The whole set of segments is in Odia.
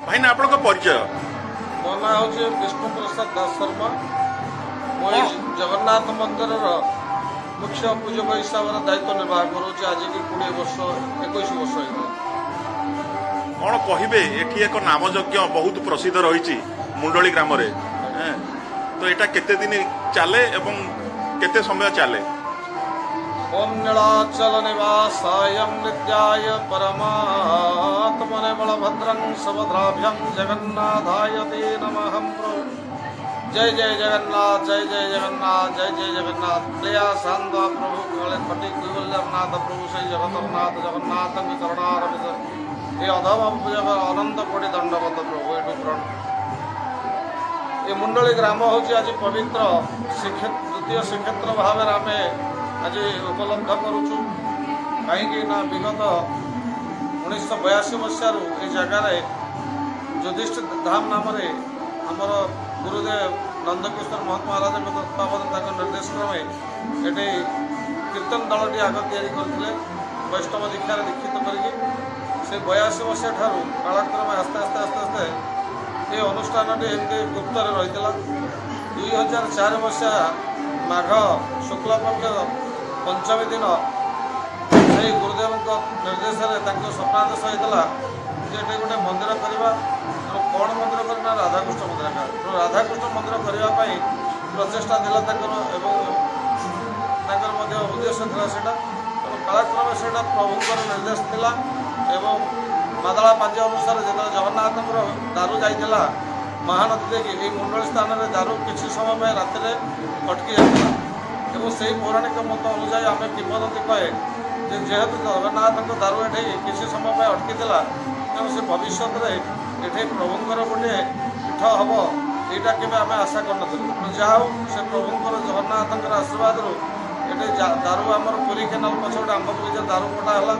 ଭାଇନା, ଆପଣଙ୍କ ପରିଚୟ? ମୋ ନାଁ ହେଉଛି ବିଷ୍ଣୁ ପ୍ରସାଦ ଦାସ ଶର୍ମା। ମୁଁ ଏଇ ଜଗନ୍ନାଥ ମନ୍ଦିରର ମୁଖ୍ୟ ପୂଜକ ହିସାବରେ ଦାୟିତ୍ୱ ନିର୍ବାହ କରୁଛି ଆଜିକି 20 ବର୍ଷ, 21 ବର୍ଷ ହେଇଗଲା। କଣ କହିବେ, ଏଠି ଏକ ନାମଯଜ୍ଞ ବହୁତ ପ୍ରସିଦ୍ଧ ରହିଛି ମୁଣ୍ଡଳି ଗ୍ରାମରେ, ତ ଏଇଟା କେତେ ଦିନ ଚାଲେ ଏବଂ କେତେ ସମୟ ଚାଲେ? ଓମ୍ ନୀଳାଚଳ ନିବାସାୟ ନିତ୍ୟାୟ ପରମାତ୍ମନେ ବଳଭଦ୍ରଂ ସୁଭଦ୍ରାଭ୍ୟଂ ଜଗନ୍ନାଥାୟ ତେ ନମଃ। ପ୍ରଭୁ ଜୟ ଜୟ ଜଗନ୍ନାଥ, ଜୟ ଜୟ ଜଗନ୍ନାଥ, ଜୟ ଜୟ ଜଗନ୍ନାଥ। କ୍ରିୟା ଶାନ୍ତ ପ୍ରଭୁ କାଳେ ଖଟି ଜଗନ୍ନାଥ ପ୍ରଭୁ, ସେଇ ଜଗତର ନାଥ ଜଗନ୍ନାଥଙ୍କ ଚରଣାରବିନ୍ଦ ଏ ଅଧମ ପୂଜକ ଅନନ୍ତ କୋଟି ଦଣ୍ଡବତ ପ୍ରଭୁ। ଏଠୁ ପ୍ରଣ ଏ ମୁଣ୍ଡଳି ଗ୍ରାମ ହେଉଛି ଆଜି ପବିତ୍ର ଶ୍ରୀକ୍ଷେତ୍ର, ଦ୍ୱିତୀୟ ଶ୍ରୀକ୍ଷେତ୍ର ଭାବରେ ଆମେ ଆଜି ଉପଲବ୍ଧ କରୁଛୁ। କାହିଁକି ନା ବିଗତ 1982 ମସିହାରୁ ଏ ଜାଗାରେ ଯୁଧିଷ୍ଠିର ଧାମ ନାମରେ ଆମର ଗୁରୁଦେବ ନନ୍ଦକିଶୋର ମହନ୍ତ ମହାରାଜଙ୍କ ତତ୍ତ୍ୱାବଧାନ, ତାଙ୍କ ନିର୍ଦ୍ଦେଶ କ୍ରମେ ଏଠି କୀର୍ତ୍ତନ ଦଳଟି ଆଗ ତିଆରି କରିଥିଲେ ବୈଷ୍ଣବ ଦୀକ୍ଷାରେ ଦୀକ୍ଷିତ କରିକି। ସେ 82 ମସିହା ଠାରୁ କାଳକ୍ରମେ ଆସ୍ତେ ଆସ୍ତେ ଆସ୍ତେ ଆସ୍ତେ ଏ ଅନୁଷ୍ଠାନଟି ଏମିତି ଗୁପ୍ତରେ ରହିଥିଲା। 2004 ମସିହା ମାଘ ଶୁକ୍ଳପକ୍ଷ ପଞ୍ଚମୀ ଦିନ ସେଇ ଗୁରୁଦେବଙ୍କ ନିର୍ଦ୍ଦେଶରେ ତାଙ୍କ ସ୍ୱପ୍ନାଦେଶ ହେଇଥିଲା ଯେ ଏଠି ଗୋଟେ ମନ୍ଦିର କରିବା। ତେଣୁ କ'ଣ ମନ୍ଦିର କରିବା? ରାଧାକୃଷ୍ଣ ମନ୍ଦିର। ତେଣୁ ରାଧାକୃଷ୍ଣ ମନ୍ଦିର କରିବା ପାଇଁ ପ୍ରଚେଷ୍ଟା ଥିଲା ତାଙ୍କର ଏବଂ ତାଙ୍କର ମଧ୍ୟ ଉଦ୍ଦେଶ୍ୟ ଥିଲା ସେଇଟା। ତେଣୁ କାଳକ୍ରମେ ସେଇଟା ପ୍ରଭୁଙ୍କର ନିର୍ଦ୍ଦେଶ ଥିଲା ଏବଂ ମାଦଳା ପାଞ୍ଜି ଅନୁସାରେ ଯେତେବେଳେ ଜଗନ୍ନାଥଙ୍କର ଦାରୁ ଯାଇଥିଲା ମହାନଦୀ ଦେଇକି, ଏଇ ମୁଣ୍ଡଳି ସ୍ଥାନରେ ଦାରୁ କିଛି ସମୟ ପାଇଁ ରାତିରେ ଅଟକି ଯାଇଥିଲା। ଏବଂ ସେଇ ପୌରାଣିକ ମତ ଅନୁଯାୟୀ ଆମେ କିମ୍ବଦନ୍ତୀ କହେ ଯେ ଯେହେତୁ ଜଗନ୍ନାଥଙ୍କ ଦାରୁ ଏଠି କିଛି ସମୟ ପାଇଁ ଅଟକିଥିଲା, ତେଣୁ ସେ ଭବିଷ୍ୟତରେ ଏଠି ପ୍ରଭୁଙ୍କର ଗୋଟିଏ ପୀଠ ହେବ ଏଇଟା କେବେ ଆମେ ଆଶା କରିନଥିଲୁ। ତେଣୁ ଯାହା ହଉ, ସେ ପ୍ରଭୁଙ୍କର ଜଗନ୍ନାଥଙ୍କର ଆଶୀର୍ବାଦରୁ ଏଠି ଦାରୁ ଆମର ପୁରୀ କେନାଲ ପଛ ଗୋଟେ ଆମ୍ବ ବଗିଚା ଦାରୁ କଟା ହେଲା।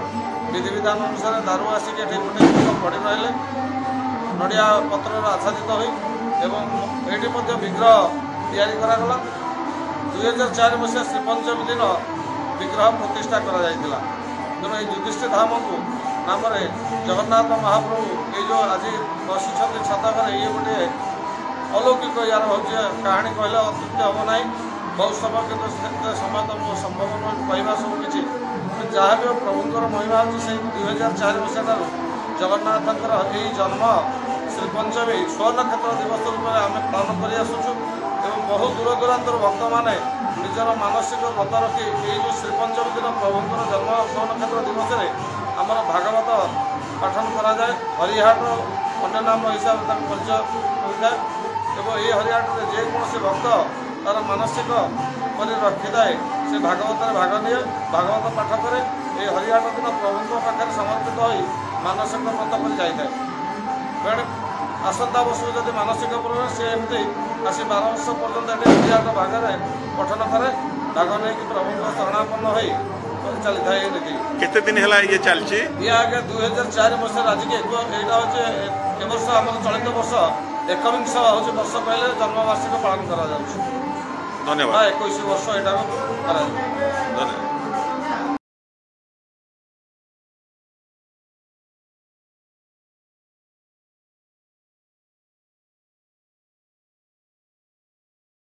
ବିଧିବିଧାନ ଅନୁସାରେ ଦାରୁ ଆସିକି ଏଠି ଗୋଟେ ବର୍ଷ ପଡ଼ି ରହିଲେ ନଡ଼ିଆ ପତ୍ରର ଆଚ୍ଛାଦିତ ହୋଇ ଏବଂ ଏଇଠି ମଧ୍ୟ ବିଗ୍ରହ ତିଆରି କରାଗଲା। 2004 ମସିହା ଶ୍ରୀପଞ୍ଚମୀ ଦିନ ବିଗ୍ରହ ପ୍ରତିଷ୍ଠା କରାଯାଇଥିଲା। ତେଣୁ ଏଇ ଯୁଧିଷ୍ଠିର ଧାମକୁ ନାମରେ ଜଗନ୍ନାଥ ମହାପ୍ରଭୁ ଏଇ ଯେଉଁ ଆଜି ବସିଛନ୍ତି ଛାତ ଘରେ, ଇଏ ଗୋଟିଏ ଅଲୌକିକ ୟାର ହେଉଛି କାହାଣୀ, କହିଲେ ଅତ୍ୟୁକ୍ତି ହେବ ନାହିଁ। ବହୁତ ସମୟ, କିନ୍ତୁ ସେତେ ସମୟ ତ ମୋ ସମ୍ଭବ ନୁହେଁ କହିବା ସବୁ କିଛି। ଯାହା ବି ପ୍ରଭୁଙ୍କର ମହିମା ହେଉଛି, ସେଇ 2004 ମସିହା ଠାରୁ ଜଗନ୍ନାଥଙ୍କର ଏଇ ଜନ୍ମ ଶ୍ରୀପଞ୍ଚମୀ ସ୍ୱର୍ଣ୍ଣକ୍ଷେତ୍ର ଦିବସ ରୂପରେ ଆମେ ପାଳନ କରି ଆସୁଛୁ ଏବଂ ବହୁ ଦୂର ଦୂରାନ୍ତରୁ ଭକ୍ତମାନେ ନିଜର ମାନସିକ ବ୍ରତ ରଖି ଏଇ ଯେଉଁ ଶ୍ରୀପଞ୍ଚମୀ ଦିନ ପ୍ରଭୁଙ୍କର ଜନ୍ମ ସ୍ୱର୍ଣ୍ଣକ୍ଷେତ୍ର ଦିବସରେ ଆମର ଭାଗବତ ପାଠନ କରାଯାଏ। ହରିହାଟର ଅନ୍ୟ ନାମ ହିସାବରେ ତାକୁ ପରିଚୟ ହୋଇଥାଏ ଏବଂ ଏହି ହରିହାଟରେ ଯେକୌଣସି ଭକ୍ତ ତାର ମାନସିକ କରି ରଖିଥାଏ, ସେ ଭାଗବତରେ ଭାଗ ନିଏ, ଭାଗବତ ପାଠ କରେ। ଏହି ହରିହାଟ ଦିନ ପ୍ରଭୁଙ୍କ ପାଖରେ ସମର୍ପିତ ହୋଇ ମାନସିକ ବ୍ରତ କରି ଯାଇଥାଏ। ତେଣୁ ଆସନ୍ତା ବର୍ଷକୁ ଯଦି ମାନସିକ ପୂରଣ, ସେ ଏମିତି ଆସି 12 ବର୍ଷ ପର୍ଯ୍ୟନ୍ତ ଏଠି ହରିହାଟ ଭାଗରେ ପଠନ କରେ, ଭାଗ ନେଇକି ପ୍ରଭୁଙ୍କ ଶରଣାପନ୍ନ ହୋଇ ଚାଲିଥାଏ ଏ ନୀତି। କେତେ ଦିନ ହେଲା ଇଏ ଚାଲିଛି? ଇଏ ଆଜ୍ଞା 2004 ମସିହାରେ ଆଜିକି ଏଇଟା ହେଉଛି ଏ ବର୍ଷ ଆମର ଚଳିତ ବର୍ଷ 21 ହେଉଛି ବର୍ଷ କହିଲେ ଜନ୍ମବାର୍ଷିକ ପାଳନ କରାଯାଉଛି। ଧନ୍ୟବାଦ। 21 ବର୍ଷ ଏଇଟାକୁ କରାଯାଉଛି। ଧନ୍ୟବାଦ।